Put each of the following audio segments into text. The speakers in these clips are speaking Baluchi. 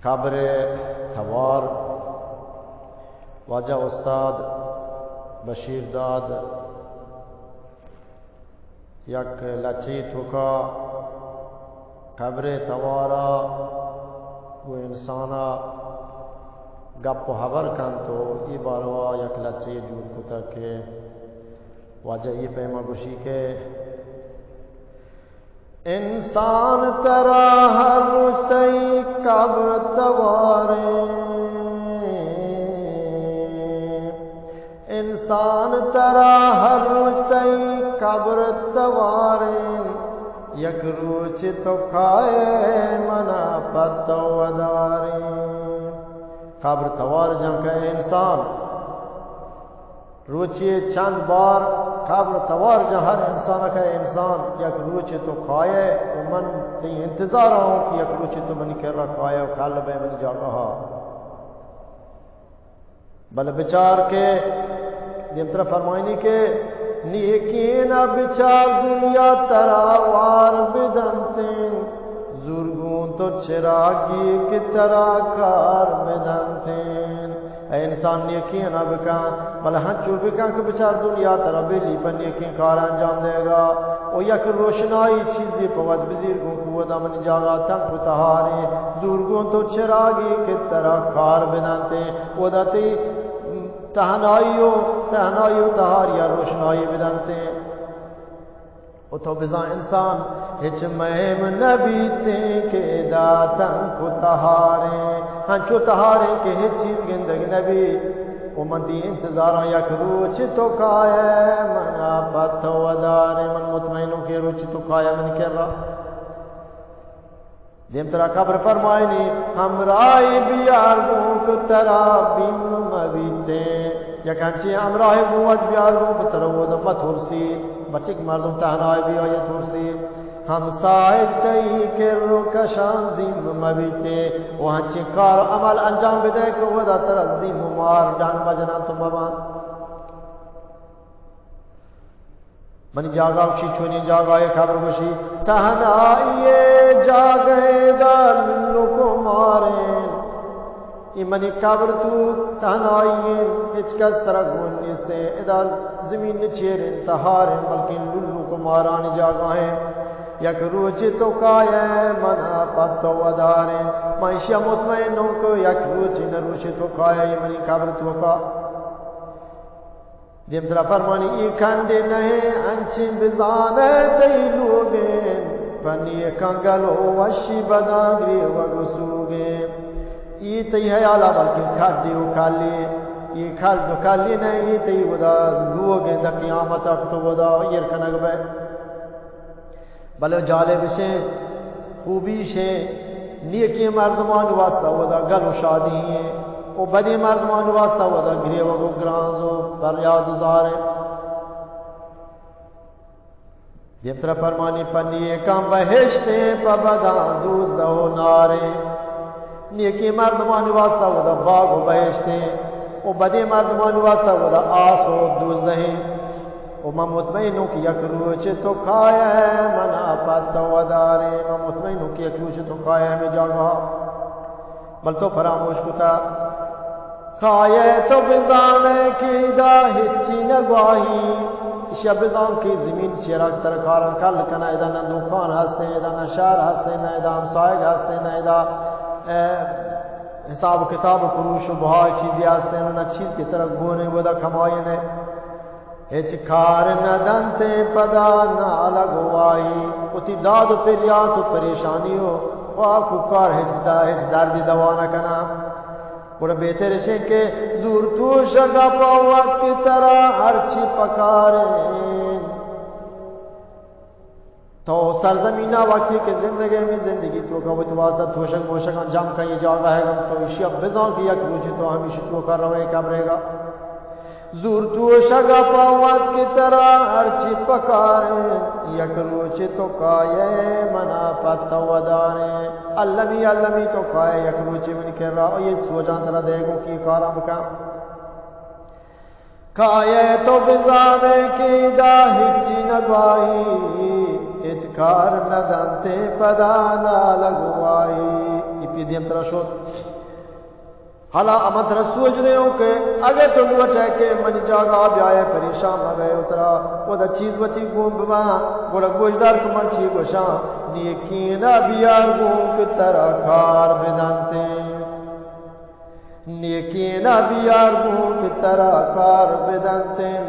قبر توار، واجہ استاد بشیر داد یک لچے توکا قبر توارا و انسانا گپ و حبر کنت و ای باروا یک لچے جوڑ کتگ کہ واجہ ای پیما گوشی کہ انسان ترا ہر روچ تئی قبر تواریں۔ انسان ترا ہر روچ تئی قبر تواریں۔ یک روچ تو کائے منا پتو وداریں۔ قبر توار جان کہ انسان روچے چند بار قبر توار جاں ہر انسان کہ انسان یک روچے تو کائے و من تئی انتظار آؤں کہ یک روچے تو منی کرا کائے و کل بے منی جاگہا۔ بلے بچار کہ دیمترا فرمائنی کہ نیکین بچار دنیا ترا وار بدنتیں۔ زورگوں تو چراگی کہ ترا کار بدنتیں۔ اے انسان نیکیاں نہ بکن، بلے ہنچو بکن کہ بچار دنیا ترا بلی پہ نیکیں کار انجام دے گا۔ او یک روشنائی چیزی پہ وت بزیر گوں کہ ودا منی جاگا تنک و تہاریں۔ زورگوں تو چراگی کہ ترا کار بدنتیں۔ ودا تئی تہنائی و، تہنائی و تہاریا روشنائی بدنتیں۔ و تو بزاں انسان ہچ مہم نہ بیتیں کہ ادا تنک و تہاریں، ہنچو تہاریں کہ ہچ چیز گندگ نہ بی۔ و من دی انتظاراں یک روچ تو کائے منا پتو وداریں، من مطمئنوں کہ روچ تو کائے من کرا۔ دیمترا قبر فرمائنی، ہمراہی بیار گوں کہ ترا بیم مبیتیں۔ یک انچیں ہمراہی گوں وت بیار گوں کہ ترا ودا مترسی۔ مرچی کہ مردم تہنائی بی آئی ترسی۔ ہمسائگ تئی کر و کشان زیم مبیتیں۔ و ہنچیں کار و عمل انجام بدے کہ ودا ترا زیم و مار ڈن بجنان تو مبان۔ منی جاگہ گوشی، چونیں جاگہ ء قبر گوشی، تہنائی ء جاگہ ء دا لک و ماریں۔ اے منی قبر تو تہنائی انت، ہچ کس ترا گون نیستیں۔ ادا زمین نچیریں، تہاریں، بلکیں لک و مارانی جاگہ ہیں۔ یک روچے تو کائے منا پتو وداریں۔ من اشیا مطمئن ہوں کہ یک روچے نہ روچے تو کائے منی قبر تو کا۔ دیمترا فرمانی، اے کھنڈے نہ انچیں بزانئے تئی لوگیں، پہ نیکاں گل و وشی بداں گریوگ و سوگیں۔ اے تئی حیالا بلکیں کھڈے و کھلے، اے کھڈ و کھلے نہ، اے تئی ودا لوگیں، داں قیامتا کہ تو ودا ایر کنگ بئے۔ بلے جالب اشیں، خوبی اشیں، نیکیں مردمانی واسطہ ودا گل و شادی ہیں، و بدیں مردمانی واسطہ ودا گریوگ و گرانز و پریاد و زاریں۔ دیمترا فرمانی، پہ نیکاں بہشتیں، پہ بداں دوزہ و ناریں۔ نیکیں مردمانی واسطہ ودا باغ و بہشتیں، و بدیں مردمانی واسطہ ودا آس و دوزہیں۔ و من مطمئن ہوں کہ یک روچے تو کائے منا پتو وداریں، من مطمئن ہوں کہ یک روچے تو کائے ہمیں جاگہا۔ بل تو فراموش کتا۔ کائے تو بزانے کہ ادا ہچی نہ گواہی۔ اشیا بزان کہ زمین چیرا ترا کاراں کل کنا، ادا نہ دکان ہستیں، ادا نہ شہر ہستیں، نہ ادا ہمسائگ ہستیں، نہ ادا، اے، حساب کتاب پروش و بہا چیزی ہستیں، نہ چیز کہ ترا گونے ودا کمائینے۔ ہچ کار نہ دنتیں پدا نالگ و واہی، وتی داد و پریات و پریشانی و خواک و کار ہچ دا، ہچ دردی دوا نہ کناں۔ گڑا بہتر اشیں کہ زور توشگا پہ وقت کہ ترا ہرچی پکاریں۔ تو سرزمینا وقتی کہ زندگی میں زندگی توکا وتی واسطہ توشگ موشگاں جم کن، یہ جاگہ ہے، تو اشیا بزان کہ یک روچے تو ہمیشی توکا روے قبرے گا۔ زور توشگا پہ وقت کہ ترا ہرچی پکاریں، یک روچے تو کائے منا پتو وداریں۔ المی المی تو کائے یک روچے منی کرا، یہ سوجاں ترا دے گو کی کاراں بکن۔ کائے تو بزانے کہ ادا ہچی نہ گواہی، کار ندنتیں پدا نالگوائی۔ ای پی دیم ترا شد۔ حالا من ترا سوج دیوں کہ اگہ تو لوٹے کہ منی جاگہ بیائے، پریشان مبے، و ترا ودا چیز وتی گون بباں، گڑا گوشدار کہ من چی گوشاں، نیکین بیار گون کہ ترا کار بدنتیں۔ نیکین بیار گون کہ ترا کار بدنتیں،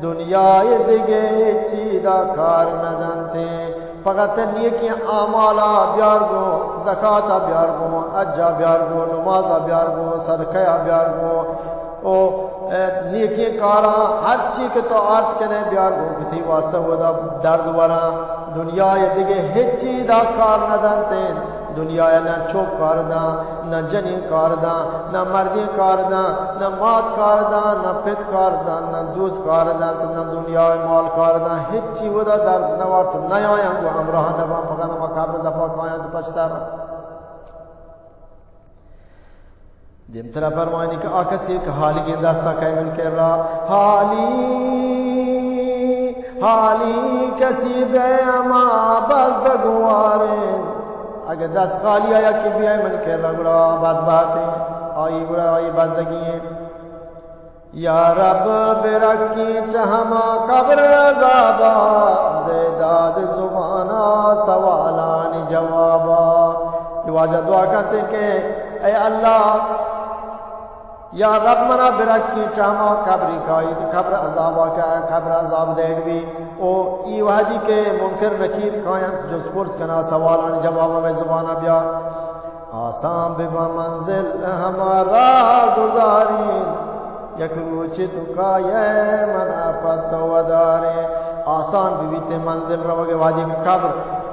دنیای دگہ ہچی دا کار ندنتیں۔ فقط نیکیں اعمالا بیار گون، زکاتا بیار گون، حجا بیار گون، نمازا بیار گون، صدقہ بیار گون، او، اے، نیکیں کاراں ہرچی کہ تو آرت کنے بیار گون کہ تئی واسطہ ودا درد وراں۔ دنیای دگہ ہچی دا کار ندنتیں۔ دنیا ء نہ چک کار داں، نہ جنین کار داں، نہ مردین کار داں، نہ مات کار داں، نہ پت کار داں، نہ دوست کار داں، نہ دنیا ء مال کار داں، ہچی ودا درد نہ وارت، نہ آیاں گوں ہمراہ نہ باں، فقط ہما قبر دپا کایاں تو پچ تر۔ دیمترا فرمانی کہ آ کسی کہ حالیگیں دستا کئے من کرا، حالی، حالی کسی بے ہما بزگ واریں۔ اگہ دست خالی آیا کہ بیائے من کرا، گڑا بدبختیں، آئی گڑا آئی بزگی ہیں۔ یا رب برکیں چہ ہما قبر عذابا، دے داد زبانا سوالانی جوابا۔ یہ واجہ دعا کرتے کہ اے اللہ، یا رب منا برکیں چہ ہما قبری کائی، قبر عذابا کہ قبر عذاب دیگ بی۔ او ای وحدی کہ منکر نکیر کاینت جست پرس کنا سوالانی جوابا مئے زبانا بیار۔ آسان ببا منزل ہما راہ گزاریں، یک روچے تو کایے منا پد تو وداریں۔ آسان ببیت منزل روگ وہدی کہ قبر،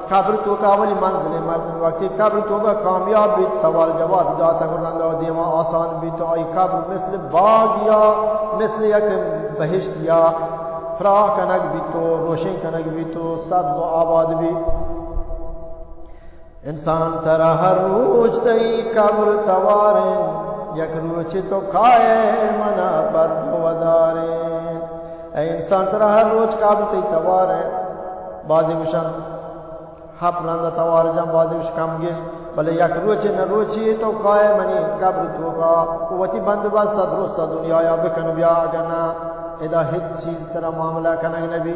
قبر توکا اولی منزل مردم وقتی قبر توکا کامیاب بیت، سوال جواب داتا گو رندا دیما آسان بیت، آئی قبر مثل باغ یا مثل یک بہشت یا پراہ کنگ بیت و روشن کنگ بیت و سبز و آباد بیت۔ انسان ترا ہر روچ تئی قبر تواریں، یک روچے تو کائے منا پد وداریں۔ اے انسان ترا ہر روچ قبر تئی تواریں۔ بازی گوشن ہپ رندا توار جان، بازی گوش کم گیش، بلے یک روچے نہ روچے تو کائے منی قبر توکا، وتی بندوبست درست دنیا یا بکن بیا، اگر نہ ادا ہچ چیز ترا معاملہ کنگ نبی۔